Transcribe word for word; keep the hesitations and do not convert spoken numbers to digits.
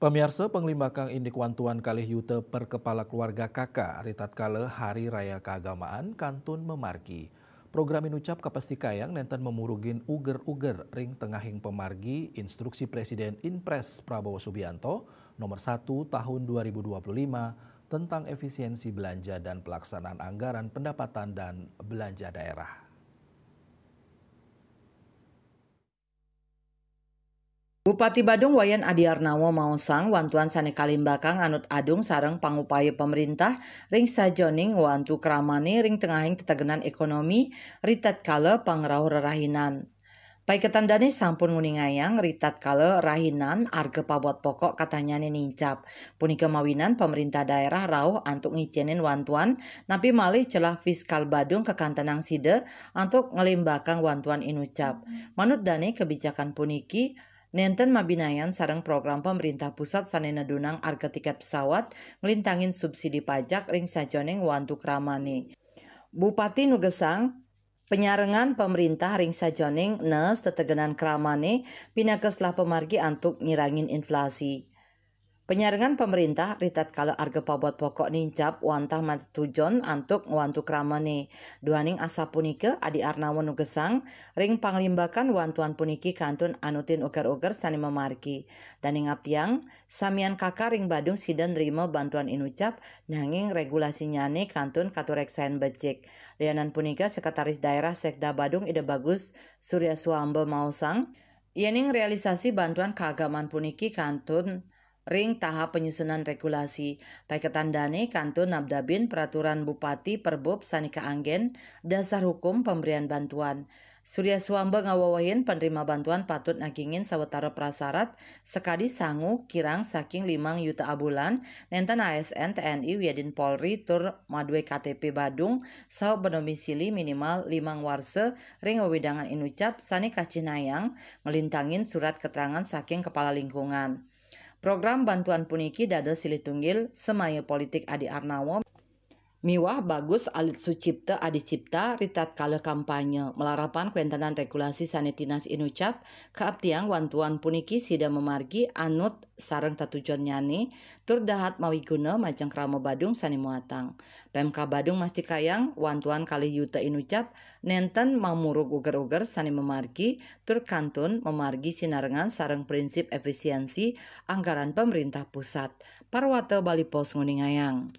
Pamiarsa, panglimbakang indik wantuan kalih yuta per kepala keluarga K K ritatkala Hari Raya Keagamaan kantun mamargi. Program inucap kapastikayang nenten mamurugin uger-uger ring tengahing pamargi Instruksi Presiden Inpres Prabowo Subianto nomor satu tahun dua ribu dua puluh lima tentang efisiensi belanja dan pelaksanaan anggaran pendapatan dan belanja daerah. Bupati Badung Wayan Adi Arnawa maosang wantuan sane kalimbakang anut adung sareng pangupaya pamerintah ring sajoning wantu kramane ring tengahing tetegenan ekonomi ritatkala pangrauh rerahinan. Paiketan dane sampun nguningayang ritatkala rahinan arga pabot pokok katahnyane nincap. Punika mawinan pamerintah daerah rauh antuk ngicenin wantuan, napi malih celah fiskal Badung kakantenang sida antuk nglimbakang wantuan inucap. Manut dane, kebijakan puniki nenten mabinayan sareng program pamerintah pusat sane nedunang arga tiket pesawat, nglintangin subsidi pajak ring sajoning wantu kramane. Bupati nugesang, panyarengan pamerintah ring sajoning nes tetegenan kramane pinaka selah pamargi antuk nyirangin inflasi. Panyarengan pamerintah ritatkala arga pabot pokok nincap wantah matetujon antuk ngwantu kramane. Duaning asapunika, Adi Arnawa nugesang ring panglimbakan wantuan puniki kantun anutin uger-uger sane mamargi. Dane ngaptiang, samian K K ring Badung sida nrima bantuan inucap, nanging regulasinyane kantun katureksain becik. Lianan punika, Sekretaris Daerah Sekda Badung Ida Bagus Surya Swamba maosang, yening realisasi bantuan keagamaan puniki kantun ring tahap penyusunan regulasi. Paiketan dane kantun nabdabin peraturan bupati perbub sane kaanggen dasar hukum pemberian bantuan. Surya Swamba ngawewehin penerima bantuan patut nagingin sawatara prasarat sakadi sangu kirang saking limang yuta abulan, nenten A S N, T N I, wiadin Polri tur madue K T P Badung saha berdomisili minimal limang warsa ring wewidangan inucap sane kacihnayang nglintangin surat keterangan saking kepala lingkungan. Program bantuan puniki dados silih tunggil semaya politik Adi Arnawa miwah Bagus Alit Sucipta Adi Cipta ritatkala kampanye. Malarapan kawéntenan regulasi sane tinas inucap, kaaptiang wantuan puniki sida mamargi anut sareng tetujonnyane tur dahat mawiguna majeng krama Badung sane muatang. Pemkab Badung mastikayang wantuan kalih yuta inucap nenten mamurug uger-uger sane mamargi tur kantun mamargi sinarengan sareng prinsip efisiensi anggaran pemerintah pusat. Parwata Bali Post nguningayang.